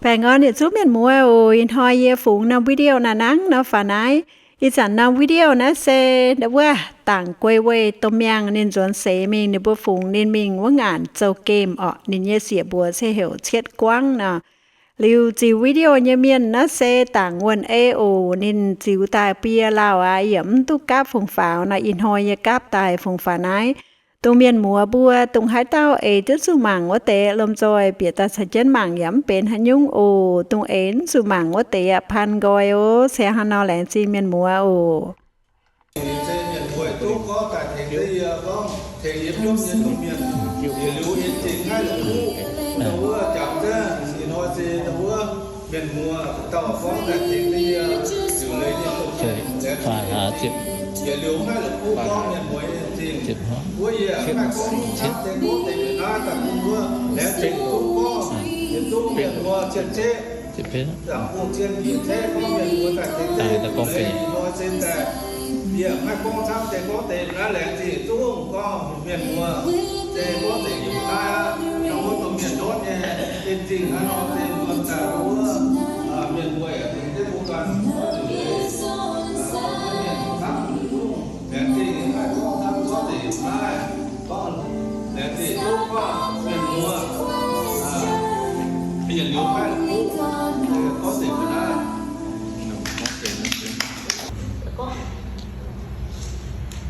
Baengh orn yietc zungv mienh muoz oc. Ih hnoi yie fungx norm video naaiv nangv nor faaux naaiv. Ih zanc norm video naaiv se wuov dangc guei weih domh miangh ninh nzuonx seix mingh, ninh mbuo fungx ninh mingh wuov ngaanc zoux game orqc. Ninh nyei sieqv mbuox se heuc Cietv Guangv nor. Liuz ziux video nyei mienh naaiv se dangc wuonh ei oc. Ninh ziux daaih bun yie lauh aqv, yie mv duqv gapv fungx faaux nor. Ih hnoi yie gapv daaih fungx faaux naaiv. Dongh mienh muoz mbuo dongh haaix dauh eix duqv zuqc mangc wuov deix, lomh nzoih bieqc daaih caux jienv mangc yaac mv benx haaix nyungc oc. Dongh eix mv zuqc mangc wuov deix yaac paan nqoi oc. Se hnangv nor, laengz zingh mienh muoz oc.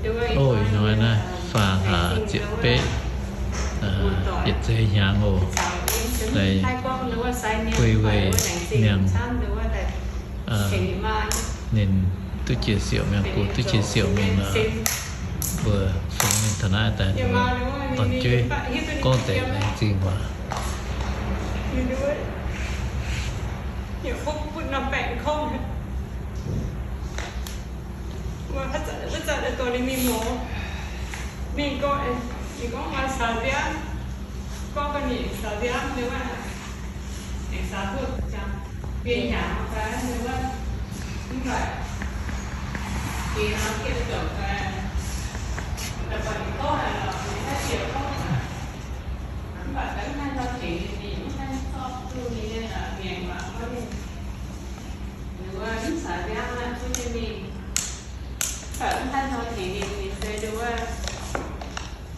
Ih hnoi naaiv faah hlaax ziepc betv, yietc zei hnyangx oc. Guei weih mienh, ninh duqv jiex siouc mienh, gu duqv jiex siouc mienh, mbuo fungx ninh taux naaiv daaih, dorn-jueiv gorngv deix laengz zingh waac.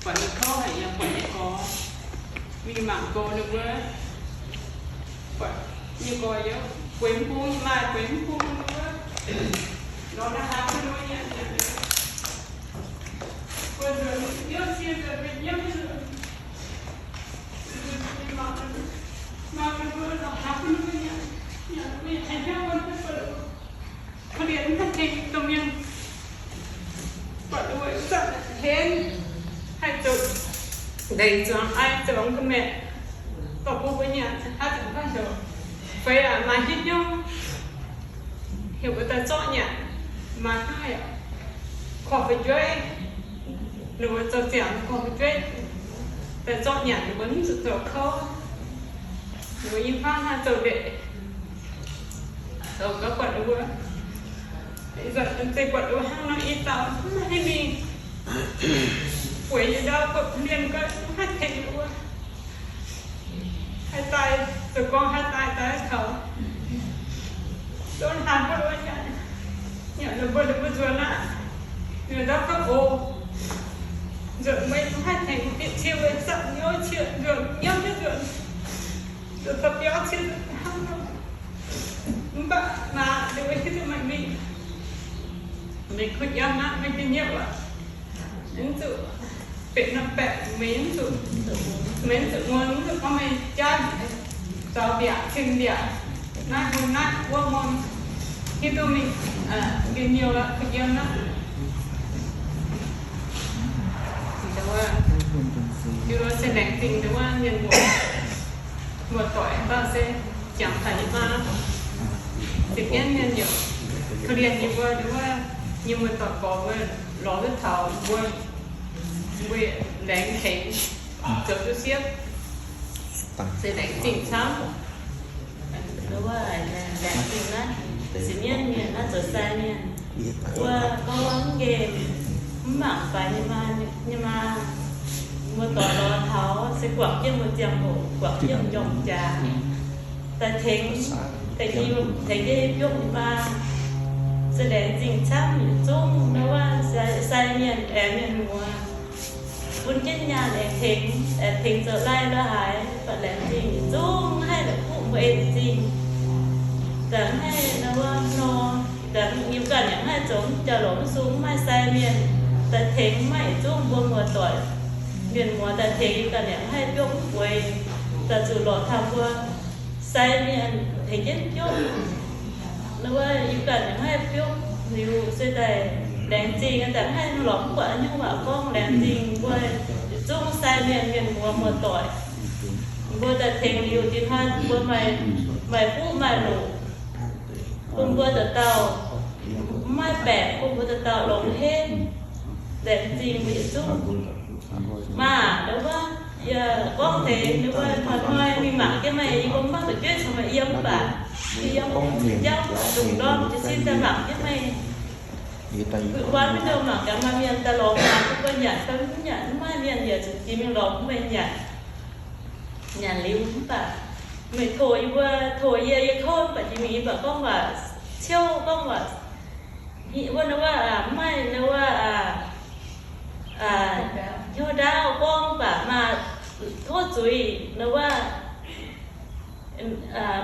Buatc ninh kouv haic yaac buatc ninh gorx, mingh mangc goux ninh wuov, buatc ninh gorx yaac bueix mv bung, maaih bueix mv bung ninh wuov, lorz naaiv hlaax bun wuov nyanc nyanc, buatc nzuonx yiem sie nzuonx mingh yiem nzuonx, mangc ninh wuov lorz hlaax bun wuov nyanc nyanc, mingh haiz hnyouv wuov, buatc korv-lienh mv haih tengx domh mienh. Buatc wuov zanc henv haih zoux ndeic zuangx ai zoux ga'maeqc, buatc mbuo mbuo nyanc haaix zanc fai heuc feix aac maaih hiuv hnyouv, heuc mbuo daaih zorqv nyanc, maaih hnangv haaix korv fu'jueiv, ninh mbuo zoux ziangx korv fu'jueiv daaih zorqv nyanc, ninh mbuo mv zuqc zoux kouv. Ninh mbuo i hmuangv hnangv zoux ndeic, zoux gau buatc wuov, ih zanc se buatc wuov hnangv nor i dauh mv haih mingh, bueix yietc ndau buatc mienh gau mv haih tengx wuov. Haih daaih, zoux gorngv haih daaih, daaih taux, ndongc haaix mbuo nyanc, nyanc ninh mbuo, ninh mbuo nzuonx aqv, ninh ndau gauh oc. Nzuonx mbuo mv haih tengx, bieqc cie mbuo zanc hnyouv cie nzuonx, nyiemv jienv nzuonx, nzuonx daaih biauv cie hnangv nor. Mv baac naaic ninh mbuo hiuv duqv meih mingh, meih kuh yiem aqv, meih ga'nyiec aqv. Mv zuqc benx norm baeqc, meih mv zuqc, meih mv zuqc muonz, mv zuqc gorngv meih jaav zaux mbiaauc, cing mbiaauc, naaiv mun naaiv wuov mun, hiuv duqv mingh, mingh miuc aqv, kuh yiem aqv. Liuz se laengz zingh wuov mienh muoz, muoz-doic dauh se jangx daaih nyei maa, se mienv mienh yaac korv-lienh nyei mbuo, wuov nyei muoz-doic gorx mbuo lorz duqv taux mbuo, mbuo laengz tengx zoux duqv siepv, se laengz zingh camv. Wuov laengz zingh naaiv se mienv mienh naaiv zoux sai mienh, wuov gorngv wuov mv nqemh, mv mangc faix nyei maa, nyei maa, muoz-doic lorz taux se guangc jienv muoz-ziangh hoc, guangc jienv njormh jaax. daaih tengx, tengx yie, tengx yie biopv maa. Se laengz zingh camv yietc zungv ndau wuov sai, sai mienh aengx mienh muoz bun jienv nyaanh aengx tengx, aengx tengx zoux lai la'haaix, baac laengz zingh yietc zungv haih la'kuqv mbuo en zingh. Daaih haih ndau wuov nor, daaih yie ganh yaac haih zoux jauv-louc mv sung, mv maaih sai mienh daaih tengx, mv maaih yietc zungv mbuo muoz-doic mienh muoz daaih tengx, yie ganh yaac haih biopv mv bueix, daaih zuqc lorz taux mbuo sai mienh tengx jienv biopv. Ndau wuov yie ganh yaac haih biopv liuz se daaih laengz zingh, daaih haih lorz mv buatc nyungc waac gorngv. Laengz zingh mbuo yietc zungv sai mienh mienh muoz muoz-doic, mbuo daaih tengx liuz dinh hnoi mbuo maaih, maaih fuqv maaih loc, bun mbuo dauh dauh mv maaih baengc, bun mbuo dauh dauh longx henv. Laengz zingh mbuo yietc zungv. Maa, ndau wuov yie gorngv deix ndau wuov hnoi-hnoi mingh mangc jienv meih, yie mbuo mv baac fu'jueiv caux meih yiem mv baac, yie yiem jauv ndongc ndorm jiez sin daaih mangc jienv meih. Wuov mingh ndau mangc gaax maaih mienh daaih lorz mangc mbuo nyanc fai mv nyanc, mv maaih mienh yaac zuqc jiex mingh lorz bun meih nyanc. Nyanc liuz mv baac meih tov yie mbuo, tov yie, yie tov mv baac jiex mingh yie mv baac gorngv waac ciouv, gorngv waac wuov ndau wuov mv maaih ndau wuov hnyouv ndaauv gorngv, mv baac maa tov zuiz ndau wuov mv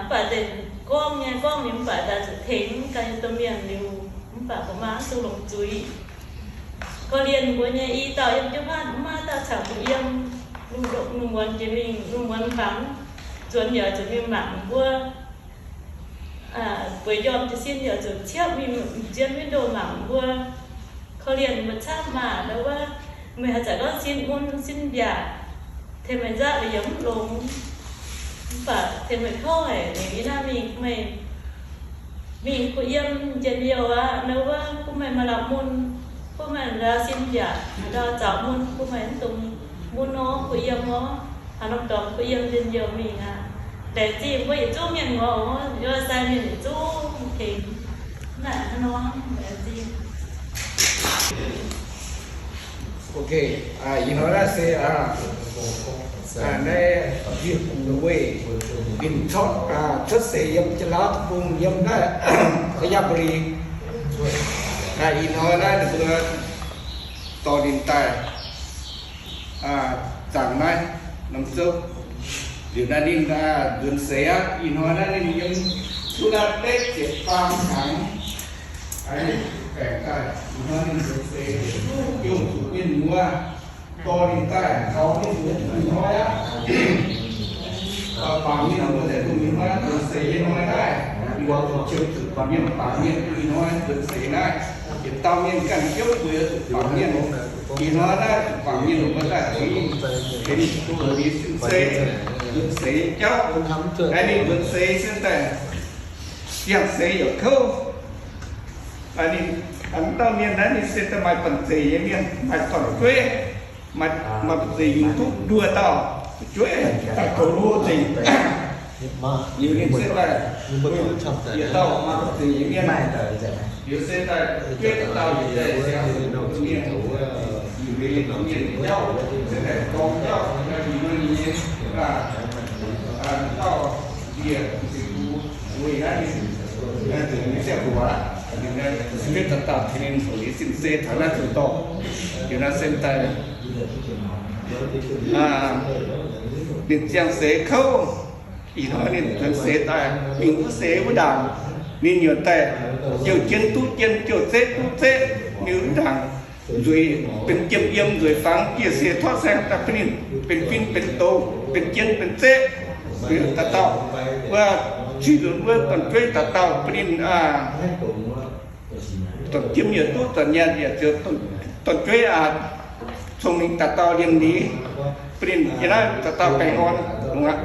baac deix gorngv nyei gorngv liuz mv baac daaih zuqc tengx ganh nyei domh mienh liuz, mv baac mbuo maa mv dungx longc zuiz. Korv-lienh mbuo nyei i dauh yiem jienv haav, mv maaih dauh caux mbuo yiem. Lungh muonz jiex mingh, lungh muonz hmuangx nzuonx yaac zuqc mingh mangc mbuo. Bueix njormh jiez sin yaac zuqc ciepv mingh zien window mangc mbuo. Korv-lienh mbuo camv maah! Ndau wuov meih haaix zanc gorngv sin mun sin mbiaauc, tengx meih nzaqv liuz yaac mv longx. Mv baac tengx meih tov haic, liuz yie naaiv mingh meih mingh kuh yiem njien-youh aqv. Ndau wuov bun meih maaih lamh mun, bun meih ndau sin mbiaauc, ndau zaux mun, bun meih mv dungx mun nor kuh yiem nor, haaix norm dorngx kuh yiem njien-youh mingh aqv. Laengz zingh mbuo yietc zungv mienh muoz oc, yie sai mienh yietc zungv tengx naaic hnangv nor. Laengz zingh. Ok, ih hnoi naaiv se naaiv weih binh corc cuotv seix yiem Janx-Laauv deic-bung yiem naaiv Xayaburi. Ih hnoi naaiv ninh mbuo dorh ninh daaih zaangc naaiv norm zouv. Liuz naaiv ninh nzuonx seix aqv. Ih hnoi naaiv ninh yiem Tulatepc ziepc faam hnyangx, baengc daaih. Ih hnoi ninh nzuonx seix, yungh zuqc mienh muoz dorh ninh daaih taux ninh mbuo ih hnoi aqv. Bangc mienh muoz daaih dongh ih hnoi nzuonx seix ih hnoi naaiv, mbuo zuqc qiemx zuqc bangc mienh, bangc mienh ih hnoi nzuonx seix naaiv. Yietc dauh mienh ganh jienv mbuo zuqc bangc mienh. Ih hnoi naaiv zuqc bangc mienh mbuo daaih zuqc benx Liuz Sin Sei nzuonx seix jauv. Naaiv ninh nzuonx seix se daaih ziangh seix yaac kouv. Ninh, mv dauh mienh naaiv ninh se daaih maaih banh zeic nyei mienh, maaih dorn-jueiv, maaih banh zeic yungz duqv nduoh dauh fu'jueiv daaih goux hlo nzengc. Liuz ninh se daaih, yietc dauh maaih banh zeic nyei mienh, liuz se daaih fu'jueiv dauh yietc deix siang mienh, liuz mienh jauv se daaih gorngv jauv, ninh nyei dauh njiec ziqc gu weic naaiv ninh, ninh ziangh hoc aqv. Ninh daaih dauh tengx ninh hoc Liuz Sin Sei taux naaiv zuqc dorh, liuz naaiv se daaih ninh ziangh seix kouv. Ih hnoi ninh nzuonx seix daaih mingh wuov seix wuov ndaangc, ninh yaac daaih jouh jien duqv jien, jouh zeqv duqv zeqv, ninh wuov ndaangc nzueic benx jiem yiem, nzueic fangx jiex seix torqv saeng daaih bun ninh benx fin benx douz, benx jien benx zeqv. Daaih dauh wuov, zuiz nzunc wuov dorn-jueiv daaih dauh bun ninh dorn-jiem yaac duqv, dorn-nyanc yaac zoux, dorn-jueiv aac, cong-mengh daaih dauh lienh liz, bun ninh yiem naaiv daaih dauh baengh orn longx aqv.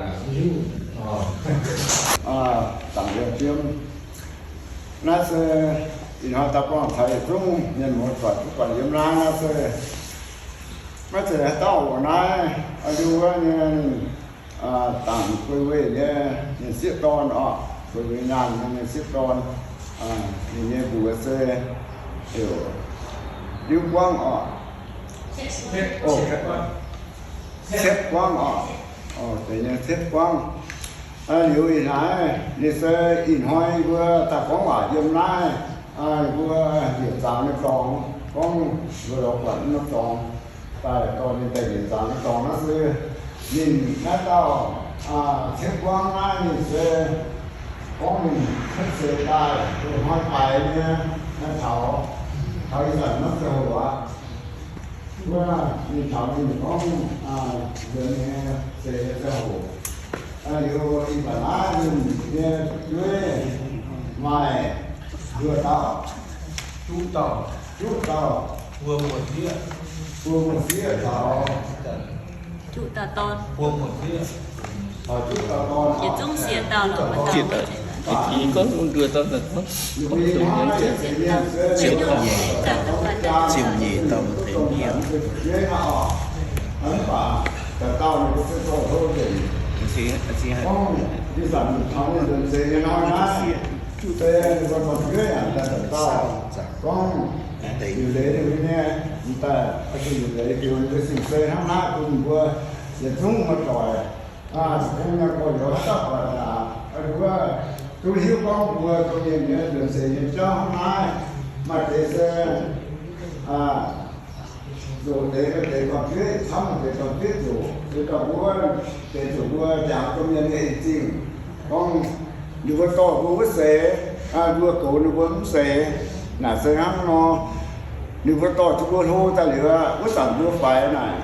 Zaangc Liemh Jiem, naaiv se ih hnoi daaih buangh taux yietc zungv mienh muoz-doic duqv buatc yiem naaiv, naaiv se maiv zeiz haaix dauh oc. Naaiv liuz wuov nyei ninh dangc Guei Weih nyei, ninh sieqv dorn oc, Guei Weih Nyaanh nyei sieqv dorn. Ninh nyei mbuox se heuc Liuv Guangv oc. Cietv Guangv oc. Deix nyei Cietv Guangv. Liuz ih hnoi, ninh se ih hnoi mbuo daaih gorngv waac yiem naaiv, mbuo yietc zaux nyei dorngx, gorngv mbuo lorz buatc norm dorngx, daaih dorh ninh daaih yietc zaux nyei dorngx naaiv se ninh naaiv dauh Ciev Guangv naaiv ninh se gorngv ninh cuotv seix daaih, ih hnoi faix nyei, taux, taux ih zanc naaiv ziangh hoc aqv. Wuov ninh taux ninh gorngv nzuonx nyei seix nyei ziangh hoc, liuz ih zanc naaiv ninh nyei fu'jueiv maaih nduoh dauh, juqv dauh, juqv dauh, buo muoz-sieqv, buo muoz-sieqv taux, juqv dauh dorn, buo muoz-sieqv taux juqv dauh dorn, yietc zungv siec dauh, gorngv nduoh dauh, gorngv dongh ziepc nyeic dauh, ziepc nyeic dauh mv teix mienh. Gorngv liuz leiz nyei, daaih, liuz leiz liuz nyei sin se hnangv naaiv bun mbuo yietc zungv muoz-doic, gorngv nyei gorx-youz haaix dauh buatc aqv, wuov, duqv hiuv gorngv mbuo domh mienh nyei nzuonx seix nyei jauv hnangv naaiv. Maaih deix se zoqc deix, maaih deix dorn-jueiv camv, maaih deix dorn-jueiv zoqc, deix dorn-jueiv deix zoqc mbuo jangx domh mienh nyei en-zingh. Gorngv ninh mbuo dorh mbuo wuov seix, mbuo goux ninh mbuo mv seix, naaic se hnangv nor. Ninh mbuo dorh zuqc mbuo hlo daaih liuz, wuov zanc mbuo faix naaic,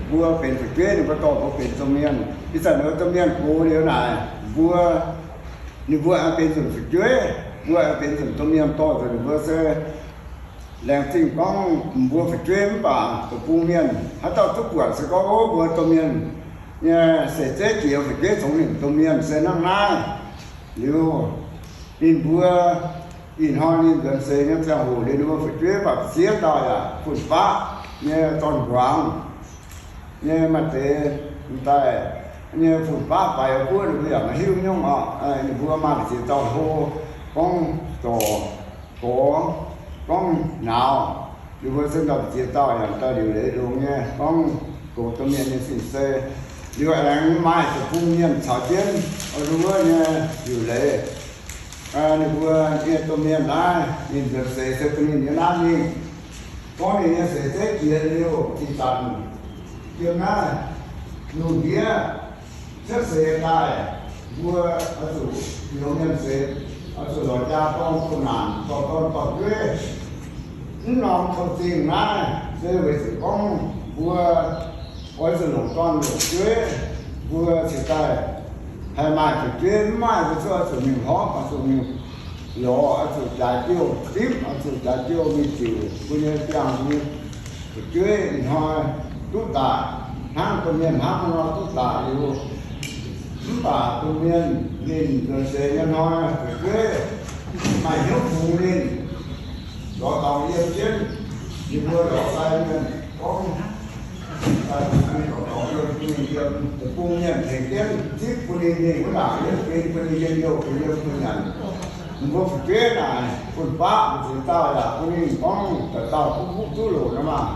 mbuo benx fu'jueiv, ninh mbuo dorh mbuo benx domh mienh. Ih zanc ninh mbuo domh mienh gox liuz naaic, mbuo, ninh mbuo aengx benx nzunc fu'jueiv, mbuo aengx benx nzunc domh mienh dorh nzunc ninh mbuo se laengz zingh gorngv mbuo fu'jueiv mv baac deic-bung mienh haaix dauh duqv buatc se gorngv, ov, mbuo domh mienh nyei seix zeiv jiex fu'jueiv congx nimc domh mienh se hnangv naaiv. Liuz ninh mbuo ih hnoi ninh nzuonx seix nyei ziangh hoc liuz, ninh mbuo fu'jueiv mv baac ziex dauh yaac fun-faqv nyei dorn-mbuangz nyei, maaih deix daaih nyei fun-faqv faix guoqv, ninh mbuo yaac maiv hiuv nyungc oc. Ninh mbuo maaih ziex dauh hlo, gorngv dorc, gorx, gorngv nauz. Ninh mbuo se ndau ziex dauh yaac daaih liuc leiz longx nyei, gorngv goux domh mienh nyei sin se. Liuz aengx maaih deic-bung mienh caux jienv, wuov nyei liuc leiz. Ninh mbuo nyei domh mienh naaiv, ninh nzuonx seix se bun ninh nyei naaiv mingh. Gorngv ninh nyei seix zeiv jiex liuz ih zanc, yiem naaiv lungh ndiev cuotv seix daaih, mbuo oix zuqc nyouz mienh seix, oix zuqc lorz jaa dorng kuh naanc, dorh dorn dorh jueiv. Mv norm kouv-zingh naaiv se weic zuqc gorngv mbuo oix zuqc longc dorn longc jueiv, mbuo cingx daaih haih maaih fu'jueiv. Mv maaih, mbuo zungv oix zuqc mingh horpc, oix zuqc mingh lorz, oix zuqc jaaix jouh dimv, oix zuqc jaaix jouh mingh ziouc mbuo nyei biangh, mbuo nyei fu'jueiv ih hnoi duqv daaih hnangv domh mienh hnangv nor duqv daaih liuz. Mv baac domh mienh ninh nzuonx seix nyei hnoi fu'jueiv maaih hnyouv bungx ninh, lorz dorngx yiem jienv, ninh mbuo lorz sai mienh gorngv, sai mienh lorz dorngx yiem, bun ninh yiem, deic-bung mienh tengx jienv zipv bun ninh mingh wuov ndaangc, yiem bun ninh yiem youh, bun yiem bun nyanc. Ninh mbuo fu'jueiv naaic fun-faqv ziex dauh yaac bun ninh gorngv dauh dauh kuv kuv duqv loc nor maah.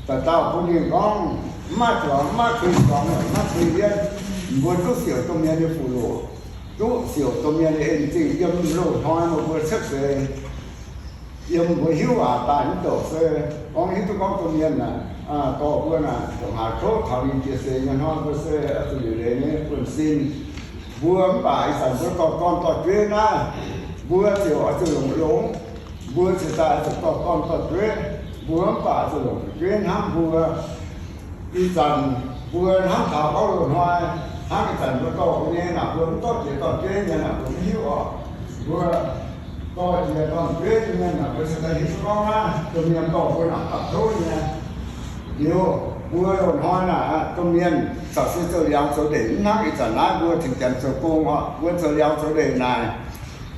Dauh dauh bun ninh gorngv, mv maaih zuangx, mv maaih kuinx zuangx, mv maaih kuinx yietv. Mbuo duqv siouc domh mienh nyei fuqv loc, duqv siouc domh mienh nyei en-zingh yiem loz-hnoi nor mbuo cuotv seix. Yiem mbuo hiuv waac daaih mv douc se gorngv hiuv duqv gorngv domh mienh naaic dorh mbuo naaic ndongc haaix tov taux ninh jiex seix nyei hnoi mbuo se oix zuqc liuc leiz nyei buonv-sin. Mbuo mv baac ih zanc mbuo dorh dorn dorh jueiv naaiv, mbuo ziouc oix zuqc longx longx. Mbuo cingx daaih oix zuqc dorh dorn dorh jueiv. Mbuo mv baac zuqc longc fu'jueiv hnangv mbuo. Ih zanc mbuo hnangv taux gorngv loz-hnoi, hnangv ih zanc mbuo dorh mbuo nyei naaic, mbuo mv dorh jiex dorh jueiv nyei naaic, mbuo mv hiuv oc. Mbuo dorh jiex dorh jueiv nyei naaic, mbuo cingx daaih hiuv duqv gorngv naaiv domh mienh dorh mbuo naaic dapv tov nyei. Liuz mbuo loz-hnoi naaic domh mienh caux se zoux liangx zoux ndeic, mv hnangv ih zanc naaiv mbuo tengx janx zoux gong oc. Mbuo zoux liangx zoux ndeic naaic,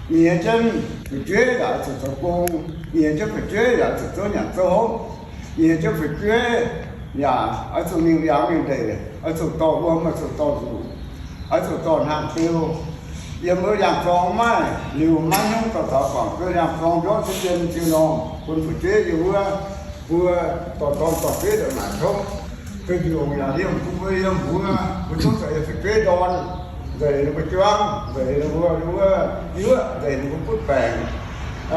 yie jienv fu'jueiv yaac oix zuqc zoux gong, yie jienv fu'jueiv yaac oix zuqc zouv nyanc zouv hopv, yie jienv fu'jueiv yaac oix zuqc mingh liangx mingh ndeic, oix zuqc dorh wuom, oix zuqc dorh nzuqc, oix zuqc dorh hnaangx-beu. Yiem wuov liangx-zorng maiv liuz maiv hnyouv dorh taux guangc, wuov liangx-zorng mbiorngv ziex jien ziex norm bun fu'jueiv yiem wuov, mbuo dorh dorn dorh jueiv ndongc naaic tov. Guei-mbiungc yaac liemh bun mbuo yiem mbuo, mbuo zungv zoux yiem fu'jueiv ndorn. nzeic ninh mbuo juangv, nzeic ninh mbuo, ninh mbuo yuoqv, nzeic ninh mbuo butv baengc.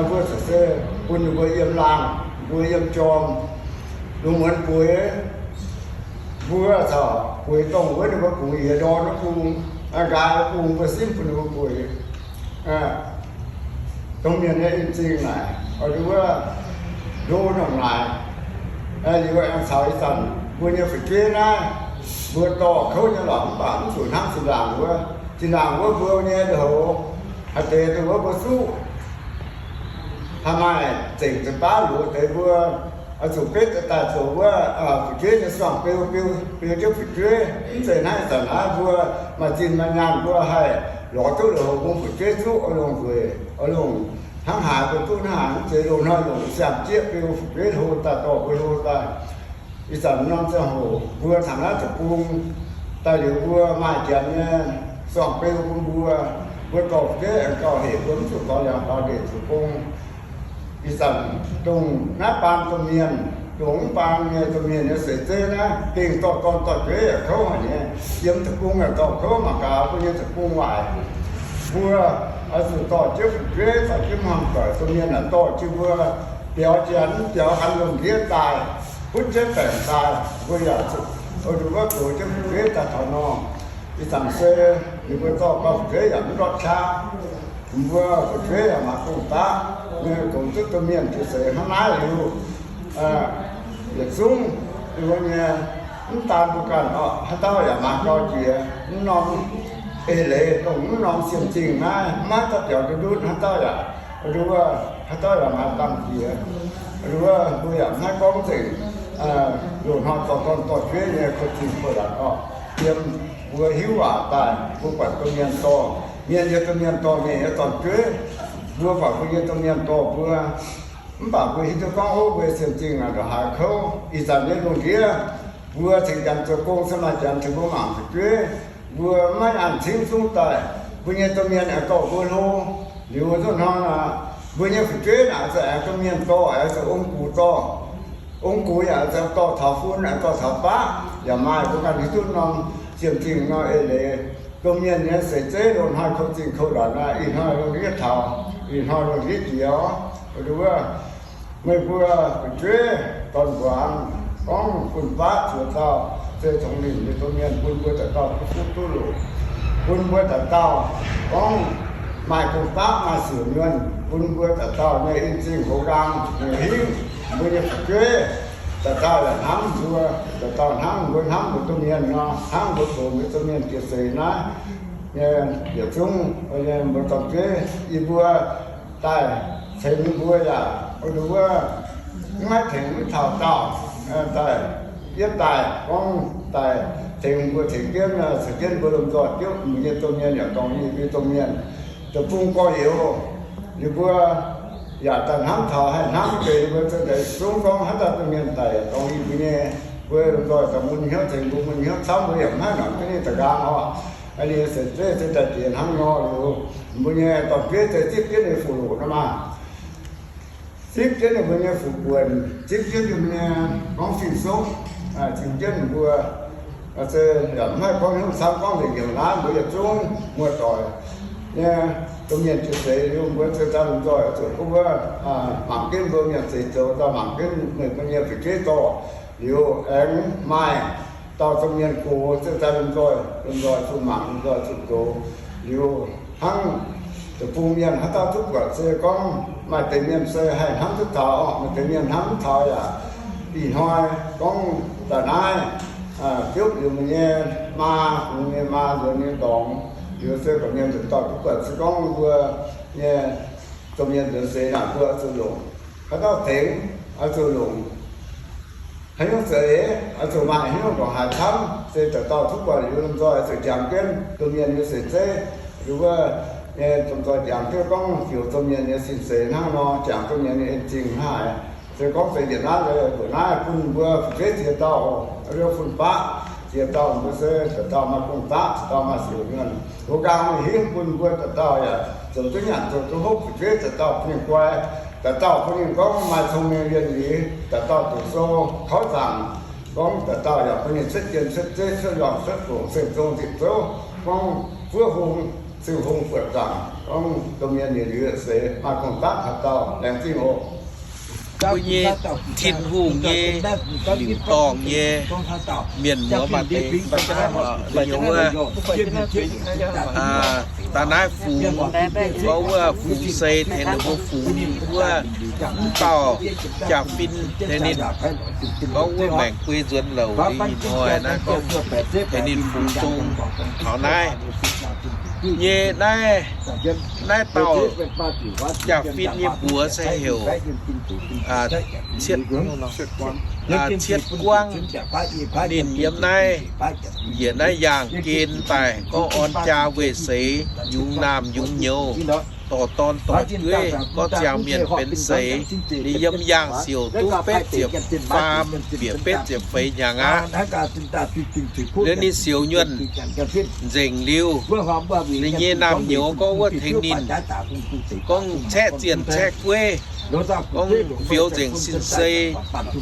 Mbuo caux se bun ninh mbuo yiem laangh, mbuo yiem jorm, lungh muonz bueix, mbuo caux bueix dongh wuov ninh mbuo bungx yiez ndorm wuov bung, nqaaix wuov bung mbuo simv bun ninh mbuo bueix. Domh mienh nyei en-zingh naaic, oix wuov ndo nongc naaic, liuz aengx caux ih zanc mbuo nyei fu'jueiv naaiv, mbuo dorh kouv nyei lorqc, mv baac mv zuqc hnangv zinh ndaangc wuov. Zinh ndaangc wuov mbuo nyei lui-houx haaix deix dongh wuov mbuo zuqv haih maaih zengc zinh baav luoqc deix mbuo oix zuqc betv daaih zoux wuov fu'jueiv nyei suangx beu, beu, beu jienv fu'jueiv. Mv zeiz naaiv zanc naaiv mbuo maaih zinh maaih nyaanh mbuo haih lorz duqv lui-houx bun fu'jueiv zuqv oix longc nzueic, oix longc hnangv haaix mbuo duqv hnangv haaix, mv zeiz loz-hnoi longc siang-jieqv beu fu'jueiv hlo daaih dorh mbuo hlo daaih. Ih zanc norm ziangh hoc mbuo taux naaiv deic-bung daaih liuz, mbuo maaih janx nyei suangx beu bun mbuo, mbuo dorh fu'jueiv aengx gauh hec mbuo mv zuqc gorx liangx faaux ndeic zoux gong. Ih zanc dongh naaiv baan domh mienh, dongh mv baan nyei domh mienh nyei seix zeiv naaiv, gengh dorh dorn dorh jueiv yaac kouv haic nyei. Yiem deic-bung yaac dorh kouv mangc gaax mbuo nyei deic-bung waaic. Mbuo oix zuqc dorh jienv fu'jueiv, dorh jienv hmuangv doic, domh mienh naaic dorh jienv mbuo biaux janx, biaux han lomh ndiev daaih, butv jienv baengc daaih, mbuo yaac zuqc oix zuqc wuov goux jienv fu'jueiv daaih taux nor. Ih zanc se ninh mbuo dorh gau fu'jueiv yaac mv ndortv qaqv. Mbuo fu'jueiv yaac mangc gong-daqv, goux duqv domh mienh jiex seix hnangv naaiv liuz, yietc zungv ninh mbuo nyei, mv daan mbuo ganh orqc, haaix dauh yaac mangc gau jiex mv norm eix leiz dongh mv norm siemv-zingh naaiv, maiv dauh biaux ndutv haaix dauh yaac, nduov, haaix dauh yaac mangc gau jiex. Nduov, mbuo yaac maiv gorngv nzengc loz-hnoi dorh dorn dorh jueiv nyei koux-zinh koux-laatc orqc. Yiem mbuo hiuv waac daaih, mbuo buatc domh mienh dorh mienh nyei domh mienh dorh mienh nyei dorn-jueiv, mbuo buatc mbuo nyei domh mienh dorh mbuo. Mv baac mbuo hiuv duqv gorngv, ov, mbuo siemv-zingh naaic ndongc haaix kouv. Ih zanc nyei lungh ndiev, mbuo cingx janx zoux gong se maaih janx caux mbuo mangc fu'jueiv, mbuo maiv an cingv zungv daaih, mbuo nyei domh mienh aengx dorh mbuo hlo. Liuz nzunc hnoi naaic, mbuo nyei fu'jueiv naaic se aengx domh mienh dorh, aengx zoux ong-gux dorh. Ong-gux yaac zoux dorh taux fun, aengx dorh taux baqv, yaac maaih mbuo ganh hiuv duqv norm siemv-zingh nor eix leiz. Domh mienh nyei seix zeiv loz-hnoi koux-zinh koux-laatc naaic, ih hnoi lungh ndiev taux, ih hnoi lungh ndiev jiex orqc. Nduov, meih mbuo fu'jueiv dorn-mbuangz gorngv bun baqv zuoqc dauh se congx nimc nyei domh mienh bun mbuo dauh dauh duqv fuqv duqv loc, bun mbuo dauh dauh gorngv maaih gong-daqv maaih siouc nyuonh, bun mbuo dauh dauh nyei en-zingh hoz nqaang hingh mbuo nyei fu'jueiv. Dauh dauh yaac hnamv mbuo, dauh dauh hnamv mbuo, hnamv mbuo domh mienh nor, hnamv mbuo gox mbuo domh mienh jiex seix naaiv nyei yietc zungv mbuo dorn-jueiv, yie mbuo daaih ceix mbuo yaac, nduov, maiv tengx mv taux dauh daaih, yietv daaih gorngv daaih tengx mbuo tengx jienv, caux jienv mbuo lomh nzoih biopv mbuo nyei domh mienh yaac dorngx yie mbuo domh mienh. Deic-bung gorx-youz, yie mbuo yaac daaih hnamv taux haih hnamv deix mbuo za'gengh zungv gorngv haaix dauh domh mienh daic yaac dorngx yie mbuo nyei. Mbuo lomh nzoih daaih mun hnyouv tengx mbuo mun hnyouv camv, mbuo yaac maiv nongc jienv ninh daaih nqaang orqc. Ninh seix zeiv se daaih jiex hnangv nor liuz, mbuo nyei dorn-jueiv se zipv jienv ninh fuqv-loc nor maah, zipv jienv ninh mbuo nyei fuqv-buonc, zipv jienv ninh mbuo nyei gorngv fin-souv, cingx jienv ninh mbuo se yaac maiv haih gorngv hnyouv camv, gorngv nzengc njiec naaiv mbuo yietc zungv muoz-doic nyei domh mienh jiex seix liuz, mbuo se daaih lomh nzoih zuqc wuov mangc jienv mbuo mienh seix zoux, daaih mangc jienv meih mbuo nyei fu'jueiv dorh liuz, aengx maaih dauh domh mienh gox se daaih lomh nzoih, lomh nzoih zuqc mangc, lomh nzoih zuqc gox liuz, hnangv deic-bung mienh haaix dauh duqv buatc se gorngv maaih deix mienh se haih hnamv duqv taux, maaih deix mienh hnamv mv taux yaac. Ih hnoi gorngv daaih naaiv biopv liuz mbuo nyei maa, mbuo nyei maa nzuonx nyei dorngx, liuz se gorqv-mienh nzuonx dorh duqv buatc se gorngv mbuo nyei domh mienh nzuonx seix naaic mbuo oix zuqc longc. Haaix dauh tengx, oix zuqc longc. Haaix nyungc zeiz, oix zuqc maaih haaix nyungc ndongc haaix camv, se dauh dauh duqv buatc liuz lomh nzoih oix zuqc jangx jienv domh mienh nyei seix zeiv. Liuz wuov nyei lomh nzoih jangx jienv gorngv fioux domh mienh nyei sin seix hnangv nor, jangx domh mienh nyei en-zingh hnangv haaix. Se gorngv se yietc naaiv, mbuo naaiv bun mbuo fu'jueiv ziex dauh, liuz fun-faqv ziex dauh, mbuo se dauh dauh maaih gong-daqv, dauh dauh maaih siouc nyuonh. Hoz nqaang maaih hingv bun mbuo dauh dauh yaac zoux duqv nyanc zoux duqv hopv, fu'jueiv dauh dauh bun ninh guai, dauh dauh bun ninh gorngv maaih cong-mengh lienh liz, dauh dauh doqc sou kauv zaangc, gorngv dauh dauh yaac bun ninh cuotv jien cuotv zeiv cuotv lorngh cuotv fongc, seng zong zipv zouv, gorngv Mbuo hungh, Ziouv Hungh buatc zaangc gorngv domh mienh yietc liuz seix maaih gong-daqv haaix dauh laengz zingh oc. Mbuo nyei Tin-Hungh nyei liuc dorngh nyei mienh muoz maaih deix, da'naaiv wuov, da'naaiv fungx, gorngv wuov fungx sei tengx ninh mbuo fungx wuov, mv dauh jaa-fin tengx ninh, gorngv wuov maengc guei nzuonx louc nyei hnoi naaiv, gorngv tengx ninh fungx zong taux naaiv. Nyei naaiv, naaiv dauh jaa-fin nyei mbuox se heuc Cietv, Cietv Guangv. Ninh yiem naaiv, njiec naaiv yaangh gen daaih gorngv orn jaa weih seix, yungz naamh yungz nyouz, dorh dorn dorh jueiv, gorngv ziangh mienh benx seix. Ninh yiem yaangh siouc duqv betv ziepc faam bieqc betv ziepc feix hnyangx aqv. Liuz ninh siouc nyuonh nzengc liuz, ninh nyei naamh nyouz gorngv wuov tengx ninh, gorngv caeqv zienh caeqv gueiv, gorngv fioux nzengc sin-sei.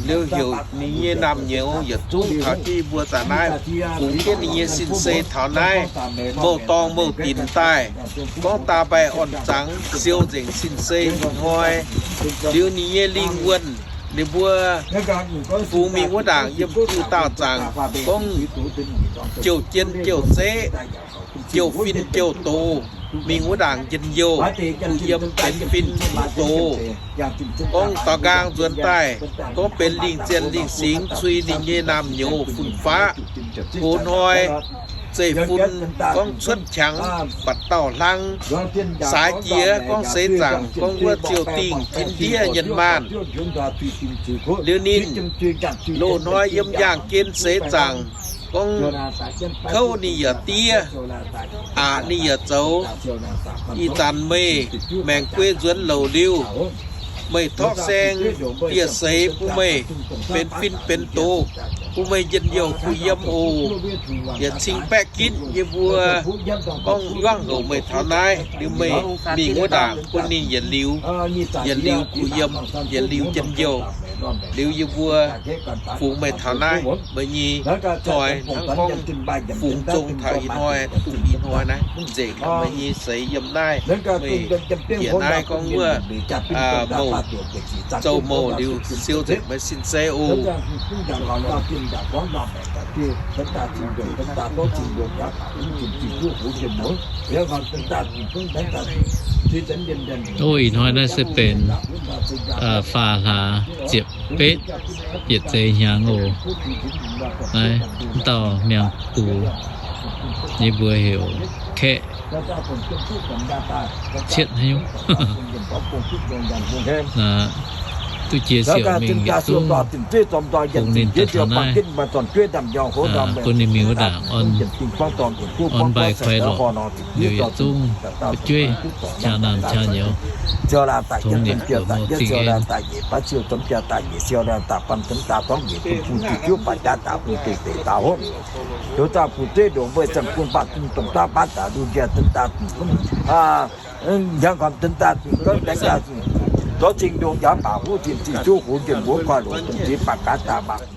Liuz heuc ninh nyei naamh nyouz yietc zungv taux jienv mbuo da'naaiv, fungx jienv ninh nyei sin-sei taux naaiv, mouh dorngh mouh dinc daaih, gorngv daa mbaih orn-zangx siou nzengc sin-sei hnoi. Liuz ninh nyei lingh wuonh, ninh mbuo fungx mingh wuov ndaangc yiem diuh daauh zaangc gorngv jouh jien jouh zeqv, jouh fin jouh doz, mingh wuov ndaangc njien-youh, yiem benx fin mv doz. Gorngv daux nqaang nzuonx daaih, gorngv benx lingh zienh lingh singx cui ninh nyei naamh nyouz fun-faqv. Gox hnoi zeiv-fun gorngv cuotv qangx, buatc dauh hlang saaix jiex gorngv seix zaangc gorngv wuov ziouh dingh jin ndiev nyien maanh. Liuz ninh loz-hnoi yiem yaangh gen seix zaangc gorngv kouv ninh yaac diev, aqc ninh yaac zoux. Ih zanc meih maengc guei nzuonx louc liuz, meih torqv saeng dieh seix bun meih benx fin benx doz, bun meih njien-youh kuh yiem oc. Yietc cing baeqv ginv yie mbuo gorngv yuangv houc meih taux naaiv, liuz meih mingh wuov ndaangc bun ninh yietc liuz, yietc liuz kuh yiem, yietc liuz njien-youh. Liuz yie mbuo fungx meih taux naaiv, meih nyei hnoi hnangv gorngv fungx zong taux ih hnoi, duqv ih hnoi naaiv mv nzengc. Meih nyei seix yiem naaiv, meih njiec naaiv gorngv wuov mouh, zoux mouh liuz siou nzengc meih sin-sei oc. Ov, ih hnoi naaiv se benx faah hlaax ziepc betv yietc zeiz hnyangx oc. Naaiv dauh miangh gux nyei mbuox heuc Kaeqv Cietv haaix nyungc. Duqv jiex siouc mingh yietc zungv kungx ninh daaih taux naaiv, bun ninh mingh wuov ndaangc orn mbaih kuaix lorqc. Liuz yietc zungv fu'jueiv qaqv naamh qaqv nyouz, tongx ninh mbuo mouh zingh en.